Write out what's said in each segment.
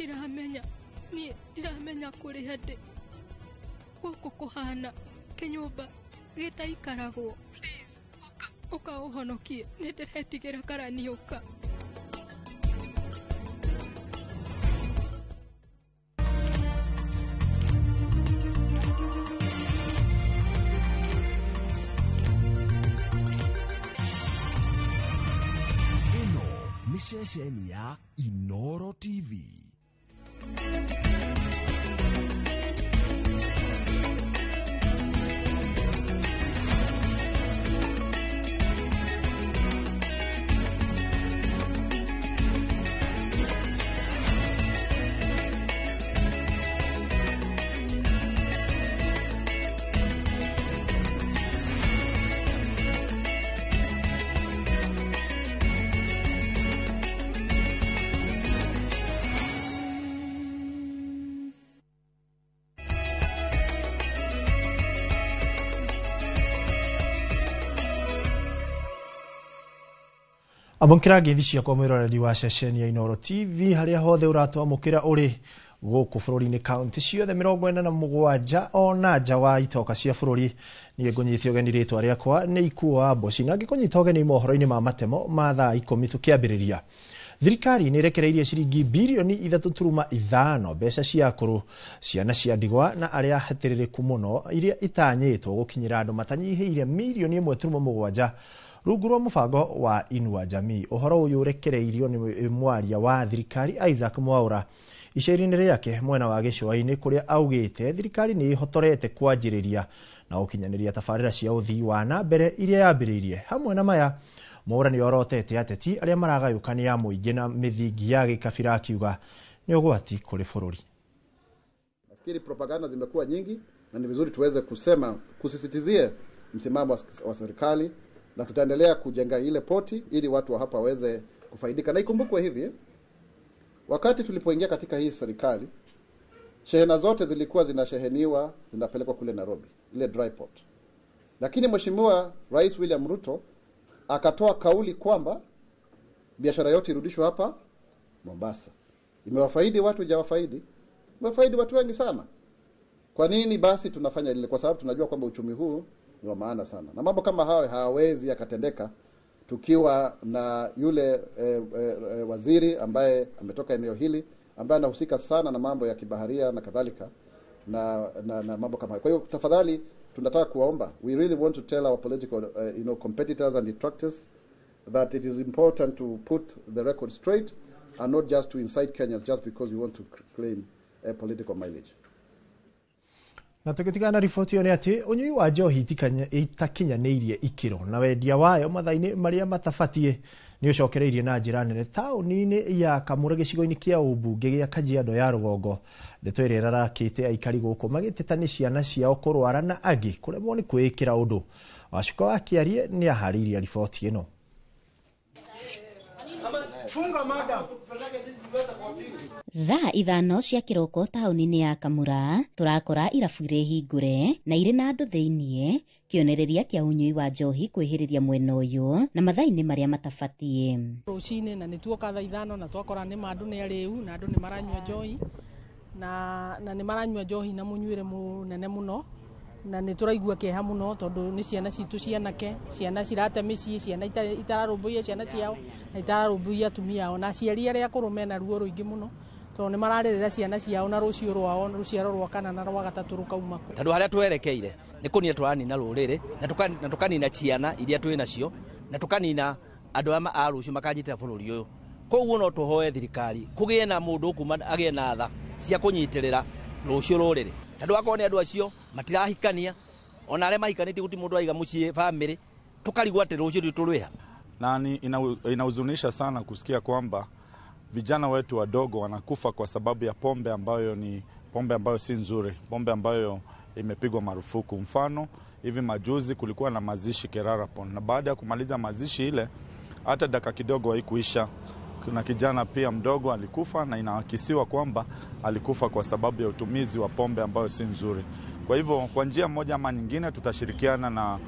Ndiramenya niĩ ndiramenya kũrĩa ndĩ. Gũkũ kũhana kĩnyũmba gĩtaikaragwo. Please, ũka ũka ũhonokie, nĩ ndĩretigĩra karani ũka. Ĩno nĩ ceceni ya Inoro TV. Amũkĩra ngeithi ciakwa mwĩroreri wa ceceni ya Inoro TV harĩa hothe ũratwamũkĩra ũrĩ gũkũ bũrũri-inĩ kaunti ciothe 47 ona nja wa itoka cia bũrũri. Niĩ ngũnyite ũgeni, rĩtwa rĩakwa nĩ Ikuo wa Mboci, na ngĩkũnyita ũgeni mohoro-inĩ ma matemo ma thaa 10 tũkĩambĩrĩria. Thirikari nĩ ĩrekereirie ciringi birioni 3.5 mbeca cia akũrũ, ciana cia ndigwa na arĩa hatĩrĩrĩku mũno iria itanyĩtwo gũkinyĩra andũ matanyihĩire mirioni 1.7 rungu rwa mũbango wa Inua Jamii. Ũhoro ũyũ ũrekereirio nĩ mwaria wa thirikari Isaac Mwaura icera-inĩ rĩake mwena wa gĩcũa-inĩ kũrĩa augĩte thirikari nĩ ĩhotorete kwanjĩrĩria na gũkinyanĩria tabarĩra cia ũthii wa na mbere iria yambĩrĩirie. Hamwe na maya, Mwaura nĩ orotete ateti arĩa maragayũkania mũingĩ na mĩthingi ya gĩkabira akiuga nĩ ũgwati kũrĩ bũrũri. Nafikiri propaganda zimekuwa nyingi na ni vizuri tuweze kusema, kusisitizia msimamo wa serikali, na tutaendelea kujenga ile poti ili watu wa hapa waweze kufaidika. Na ikumbukwe hivi, wakati tulipoingia katika hii serikali, shehena zote zilikuwa zinasheheniwa zinapelekwa kule Nairobi, ile dry port. Lakini Mheshimiwa Rais William Ruto akatoa kauli kwamba biashara yote irudishwe hapa Mombasa. Imewafaidi watu, jawafaidi? Imewafaidi watu wengi sana. Kwa nini basi tunafanya ile? Kwa sababu tunajua kwamba uchumi huu ni wa maana sana. Na mambo kama hayo hayawezi yakatendeka tukiwa na yule waziri ambaye ametoka eneo hili, ambaye anahusika sana na mambo ya kibaharia na kadhalika na mambo kama hayo. Kwa hiyo tafadhali tunataka kuwaomba, we really want to tell our political competitors and detractors that it is important to put the record straight and not just to incite Kenyans just because we want to claim a political mileage. Na tũgĩtigana na riboti ĩyo nĩ atĩ ũnyui wa njohi itakinyanĩirie ikĩro na wendia wayo mathaa-inĩ marĩa matabatiĩ nĩ ũcokereirie na njĩra nene taũni-inĩ ya Kamũra gĩcigo-inĩ kĩa ũmbunge gĩa Kajiado ya rũgongo. Ndeto ĩrĩa ĩrarakĩte aikari gũkũ magĩteta nĩ ciana ciao kũrwara na angĩ kũremwo nĩ kwĩĩkĩra ũndũ. Wacuka wa Kĩarie nĩ aharĩirie riboti ĩno. Thaa 5 cia kĩroko taũni-inĩ ya Kamũra tũrakora irabu irĩ hingũre na irĩ na andũ thĩiniĩ, kĩonereria kĩa ũnyui wa njohi kwĩhĩrĩria mwena ũyũ na mathaa-inĩ marĩa matabatiĩ. Rũcinĩ na nĩ tuoka thaa 5 na twakora nĩ ma andũ nĩ arĩu na andũ nĩ maranyua njohi na nĩ maranyua njohi na mũnyuĩre mũnene mũno, na nĩ tũraigua kĩeha mũno tondũ nĩ ciana citũ cianake, ciana cirate mĩciĩ, ciana itararũmbũiya ciana ciao na itararũmbũiya atumia ao, na aciari arĩa akũrũ mena ruo rũingĩ mũno tondũ nĩ mararĩrĩra ciana ciao na rũciũ rwao, rũciaro rwa kana na rwa gatatũ rũkauma kũ. Tondũ harĩa twerekeire nĩ kũnina tũranina rũrĩrĩ na tũkanina ciana iria twĩ nacio na tũkanina andũ aya a rũciũ makanyitĩra bũrũri ũyũ. Koguo no tũhoe thirikari kũgĩe na mũndũ kuma agĩe na tha cia kũnyitĩrĩra rũciũ rũrĩrĩ, tondũ akorwo nĩ andũ acio matirahikania, ona arĩa mahikanĩtie gũtirĩ mũndũ aiga mũciĩ family, tũkarigwo atĩ rũciũ rwitũ rwĩha. Na inahuzunisha sana kusikia kwamba vijana wetu wadogo wanakufa kwa sababu ya pombe ambayo ni pombe ambayo si nzuri, pombe ambayo imepigwa marufuku. Mfano, hivi majuzi kulikuwa na mazishi Kerarapon, na baada ya kumaliza mazishi ile hata dakika kidogo haikuisha, kuna kijana pia mdogo alikufa, na inahakisiwa kwamba alikufa kwa sababu ya utumizi wa pombe ambayo si nzuri. Kwa hivyo kwa njia moja ama nyingine tutashirikiana na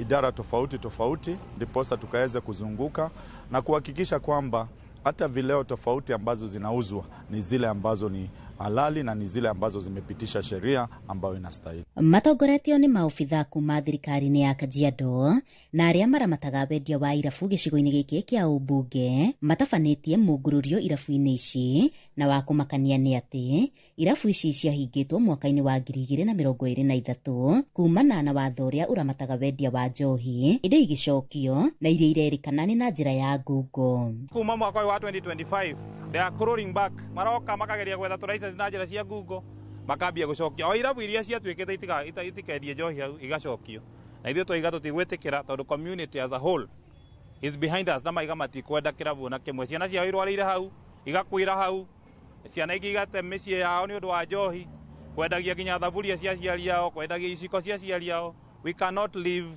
idara tofauti tofauti ndiposa tukaweze kuzunguka na kuhakikisha kwamba Hata vileo tofauti ambazo zinauzwa ni zile ambazo ni halali na ni zile ambazo zimepitisha sheria ambayo inastahili. Matongoretio nĩ maobitha kuma thirikari-inĩ ya Kajiado na arĩa maramataga wendia wa irabu gĩcigo-inĩ gĩkĩ kĩa ũmbunge matabanĩtie mũngũrũrio irabu-inĩ ici, na wa kũmakania nĩ atĩ irabu ici ciahingĩtwo mwaka-inĩ wa 2023 kumana na watho ũrĩa ũramataga wendia wa njohi, ĩndĩ igĩcokio na iria irerĩkana nĩ na njĩra ya ngungo. Kuma mwaka wa 2025 they are crawling back, maroka makageria gwetha tũraiceci na njĩra cia ngungo, makambia gũcokia o irabu iria ciatuĩkĩte itikendie njohi hau igacokio, na ithuĩ twaiga tũtigwĩtĩkĩra tondũ community as a whole is behind us, na maiga matikwenda kĩrabu na kĩmwe. Ciana ciao irwarĩire hau, igakuĩra hau, ciana ingĩ igate mĩciĩ yao nĩ ũndũ wa njohi, kwendagia nginya thaburia cia aciari ao, kwendagia iciko cia aciari ao. We cannot live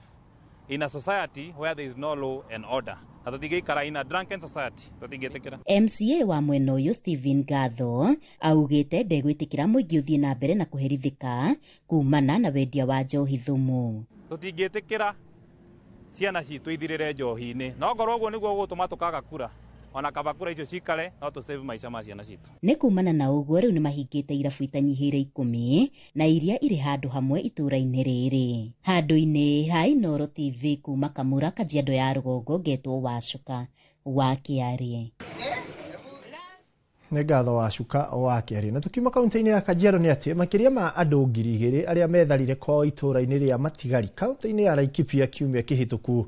in a society where there is no law and order. Na tũtingĩikara in a drunken society, tũtingĩtĩkĩra. MCA wa mwena ũyũ Stephen Gatho augĩte ndegwĩtĩkĩra mũingĩ ũthiĩ na mbere na kũherithĩka kumana na wendia wa njohi thumu. Tũtingĩtĩkĩra ciana citũ ithirĩre njohi-inĩ, no ngorwo ũguo nĩguo gũgũtũma tũkaga kura, ona kaba kura icio cikare no tũ save maica ma ciana citũ. Nĩ kumana na ũguo rĩu nĩmahingĩte irabu itanyihĩire 10 na iria irĩ handũ hamwe itũũra-inĩ rĩrĩ. Handũ-inĩ ha Inooro TV kuma Kamũra, Kajiado ya rũgongo, ngetwo Wacuka wa Kĩarĩ. Nĩ ngatho Wacuka wa Kĩarĩ. Na tukiuma kaunti-inĩ ya Kajiado nĩ atĩ makĩria ma andũ 2,000 arĩa metharire kwao itũũra-inĩ rĩa Matigari kaunti-inĩ ya Laikipia kiumia kĩhĩtũku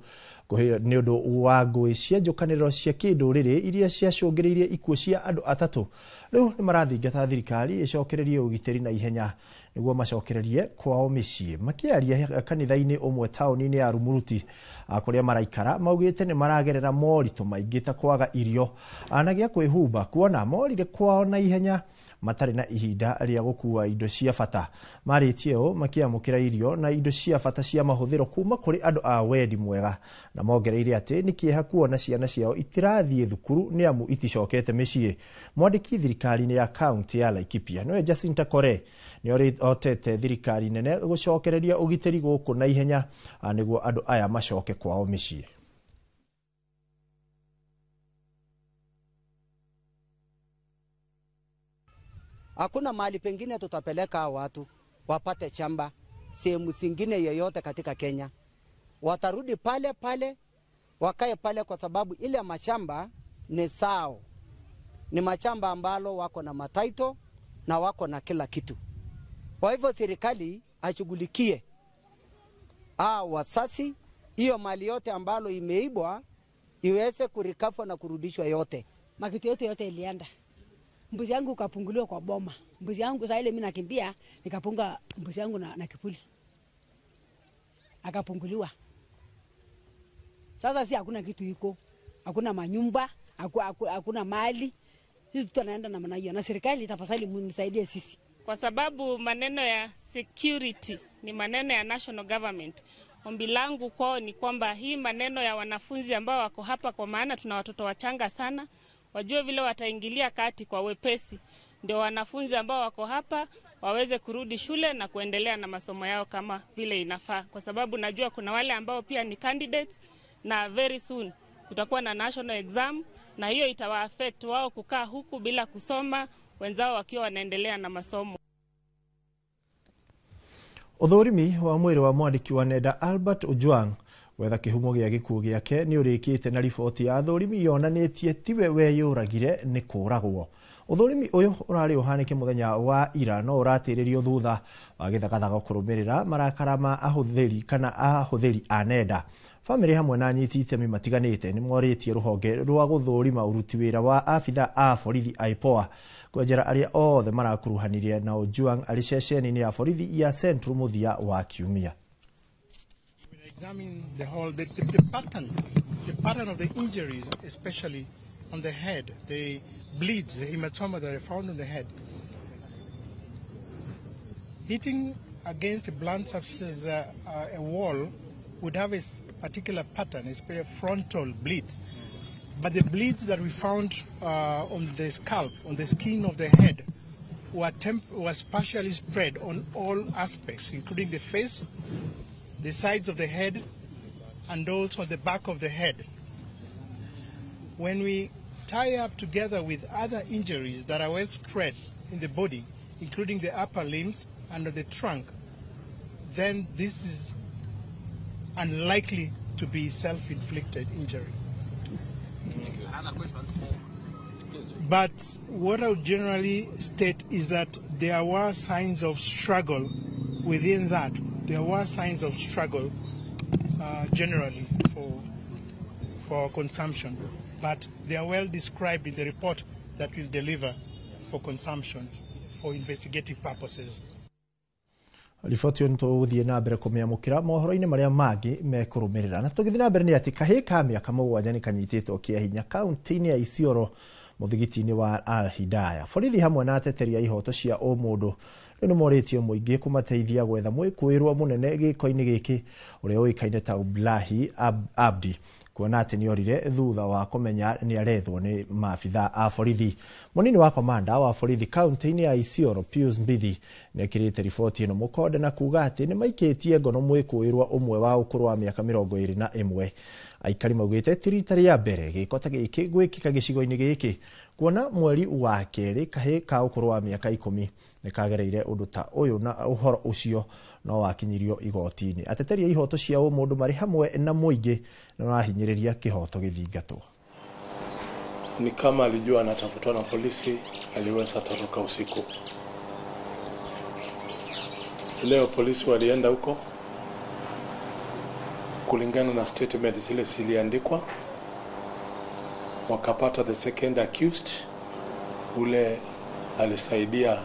nĩ ũndũ wa ngũĩ cia njũkanĩrĩro cia kĩndũrĩrĩ iria ciacũngĩrĩirie ikuũ cia andũ 3 rĩu nĩ marathingata thirikari ĩcokererie ũgitĩri na ihenya nĩguo macokererie kwao mĩciĩ. Makĩaria kanitha-inĩ ũmwe taũni-inĩ ya Rumuruti kũrĩa maraikara, maugĩte nĩ maragerera moritũ maingĩ ta kwaga irio na gĩa kwĩhumba, kuona morire kwao na ihenya matarĩ na ihinda rĩa gũkua indo cia bata. Marĩtie ũũ makĩamũkĩra irio na indo cia bata cia mahũthĩro kuma kũrĩ andũ a wendi mwega, na mongereire atĩ nĩ kĩeha kuona ciana ciao itirathiĩ thukuru nĩ amu iticokete mĩciĩ. Mwandĩki thirikari-inĩ ya kaunti ya Laikipia nĩwe Jacinta Kore nĩ otete thirikari nene gũcokereria ũgitĩri gũkũ na ihenya nĩguo andũ aya macoke kwao mĩciĩ. Hakuna mahali pengine tutapeleka watu wapate chamba sehemu zingine yoyote katika Kenya. Watarudi pale pale, wakae pale, kwa sababu ile mashamba ni sao. Ni mashamba ambalo wako na mataito na wako na kila kitu. Kwa hivyo serikali ashughulikie wasasi, hiyo mali yote ambalo imeibwa iweze kurikafwa na kurudishwa yote. Makitu yote ilienda. Mbuzi yangu kapunguliwa kwa boma. Mbuzi yangu saa ile mimi nakimbia nikapunga mbuzi yangu na kipuli. Akapunguliwa. Sasa si hakuna kitu iko. Hakuna manyumba, hakuna mali. Sisi tunaenda na maana hiyo, na serikali tafadhali mnisaidie sisi. Kwa sababu maneno ya security ni maneno ya national government. Ombi langu kwao ni kwamba hii maneno ya wanafunzi ambao wako hapa, kwa maana tuna watoto wachanga sana, wajue vile wataingilia kati kwa wepesi, ndio wanafunzi ambao wako hapa waweze kurudi shule na kuendelea na masomo yao kama vile inafaa. Kwa sababu najua kuna wale ambao pia ni candidates, na very soon kutakuwa na national exam, na hiyo itawa affect wao kukaa huku bila kusoma, wenzao wakiwa wanaendelea na masomo. Ũthũrimi wa mwĩrĩ wa mwandĩki wa nenda Albert Ojwang gwetha kĩhumo gĩa gĩkuũ gĩake nĩ ũrĩkĩte na riboti ya athũrimi yonanĩtie tiwe weyũragire nĩ kũragwo. Ũthũrimi ũyũ ũrarĩ ũhanĩke mũthenya wa ira no ũratĩrĩrio thutha wa gĩthagathago kũrũmĩrĩra marakara ma ahũthĩri kana ahũthĩri a nenda. Bamĩrĩ hamwe na anyiti itemi matiganĩte nĩ morĩtie rũhonge rwa gũthũrima ũruti wĩra wa abitha a borithi IPOA kwenjera arĩa othe marakuruhanirie na Ojwang arĩ ceceni-inĩ ya borithi ya Central mũthia wa kiumia. Examine the whole the pattern, the pattern of the injuries, especially on the head, the bleeds, the hematoma that are found on the head. Hitting against a blunt substance, a wall, would have a particular pattern, a frontal bleeds. But the bleeds that we found on the scalp, on the skin of the head, were partially spread on all aspects, including the face, the sides of the head, and also the back of the head. When we tie up together with other injuries that are well spread in the body, including the upper limbs and the trunk, then this is unlikely to be self-inflicted injury. But what I would generally state is that there were signs of struggle within that. There were signs of struggle generally for consumption, but they are well described in the report that we'll deliver for consumption for investigative purposes. Riboti ĩyo nĩtũgũthiĩ na mbere kũmĩamũkĩra mohoro-inĩ marĩa mangĩ mekũrũmĩrĩra. Na tũgĩthiĩ na mbere nĩ atĩ kahĩĩ ka mĩaka 7 nĩ kanyitĩtwo kĩa hinya kaunti-inĩ ya Isiolo mũthigiti-inĩ wa Al Hidaya. Borithi hamwe na ateteri a ihoto cia ũmũndũ rĩu nĩmorĩtie mũingĩ kũmateithia gwetha mwĩkũĩrwo mũnene gĩko-inĩ gĩkĩ ũrĩa ũĩkaine ta Ublahi Abdi, kuona atĩ nĩorire thutha wa kũmenya nĩarethwo nĩ maabitha a borithi. Mũnini wa komanda wa borithi kaunti-inĩ ya Isiolo Pius Mbithi nĩekĩrĩte riboti ĩno mũkonde na kuga atĩ nĩmaikĩtie ngono mwĩkũĩrwo ũmwe wa ũkũrũ wa mĩaka 21. Aikari maugĩte ti rita rĩa mbere gĩko ta gĩkĩ gwĩkĩka gĩcigo-inĩ gĩkĩ, kuona mweri wa kerĩ kahĩĩ ka ũkũrũ wa mĩaka 10 nĩkagereire ũndũ ta ũyũ na ũhoro ũcio no wakinyirio igoti-inĩ. Ateteri a ihoto cia ũmũndũ marĩ hamwe na mũingĩ nĩmarahinyĩrĩria kĩhoto gĩthingatwo. Ni kama alijua anatafutwa na polisi, aliweza toroka usiku. Leo polisi walienda huko kulingana na statement zile ziliandikwa, wakapata the second accused ule alisaidia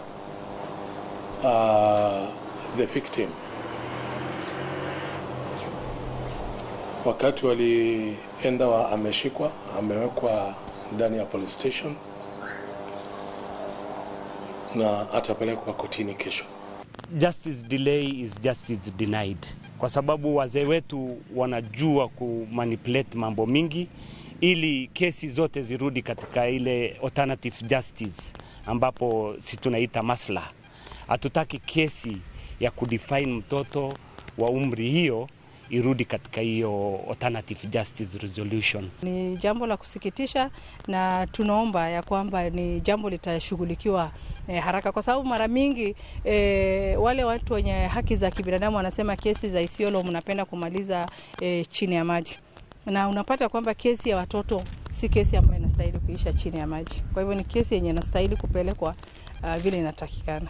the victim. Wakati walienda ameshikwa, amewekwa ndani ya police station na atapelekwa kotini kesho. Justice delay is justice denied, kwa sababu wazee wetu wanajua kumanipulate mambo mingi ili kesi zote zirudi katika ile alternative justice ambapo si tunaita maslaha. Hatutaki kesi ya kudefine mtoto wa umri hiyo irudi katika hiyo alternative justice resolution. Ni jambo la kusikitisha na tunaomba ya kwamba ni jambo litashughulikiwa haraka, kwa sababu mara mingi wale watu wenye haki za kibinadamu wanasema kesi za Isiolo mnapenda kumaliza chini ya maji, na unapata kwamba kesi ya watoto si kesi ambayo inastahili kuisha chini ya maji. Kwa hivyo ni kesi yenye inastahili kupelekwa vile inatakikana.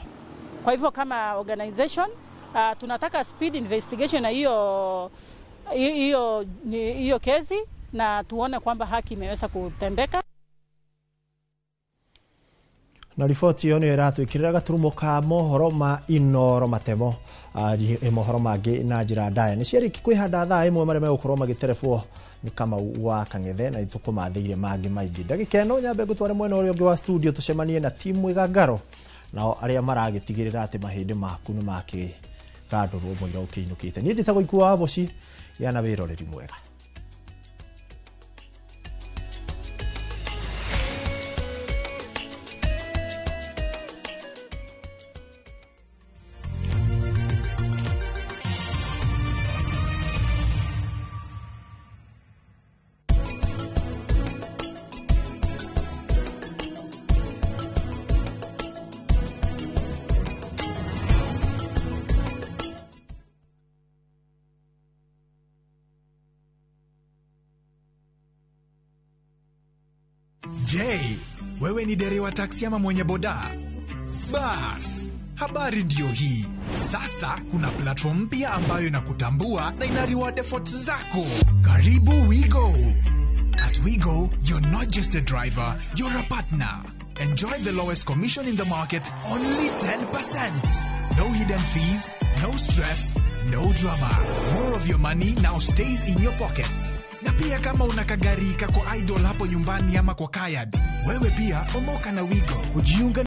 Kwa hivyo kama organization tunataka speed investigation na hiyo kesi na tuone kwamba haki imeweza kutendeka. Na riboti ĩyo nĩyo ĩratwĩkĩrĩra gaturumo ka mohoro ma Inoro matemo mohoro mangĩ na njĩra ndaya nĩ ciarĩki kwĩhanda thaa ĩmwe marĩa megũkorwo magĩterebwo nĩ Kamau wa Kang'ethe na nĩtũkũmathĩire mangĩ maingĩ. Ndagĩka ĩno nyambe ngũtware mwena ũrĩa ũngĩ wa studio tũcemanie na timu Ĩgangaro, nao arĩa maragĩtigĩrĩra atĩ mahĩndĩ maku nĩ makĩgandũrwo mũira ũkĩinũkĩte. Niĩ njĩtagwo Ikuo wa Boci, gĩa na wĩroreri mwega. Je, wewe ni dereva taksi ama mwenye boda? Bas, habari ndiyo hii. Sasa kuna platform mpya ambayo inakutambua na ina reward efforts zako. Karibu WeGo. At WeGo, you're not just a driver, you're a partner. Enjoy the lowest commission in the market, only 10%. No hidden fees, no stress, no drama. More of your money now stays in your pockets. Na pia kama una kagari kako idol hapo nyumbani ama kwa kayad, wewe pia omoka na WeGo. Kujiunga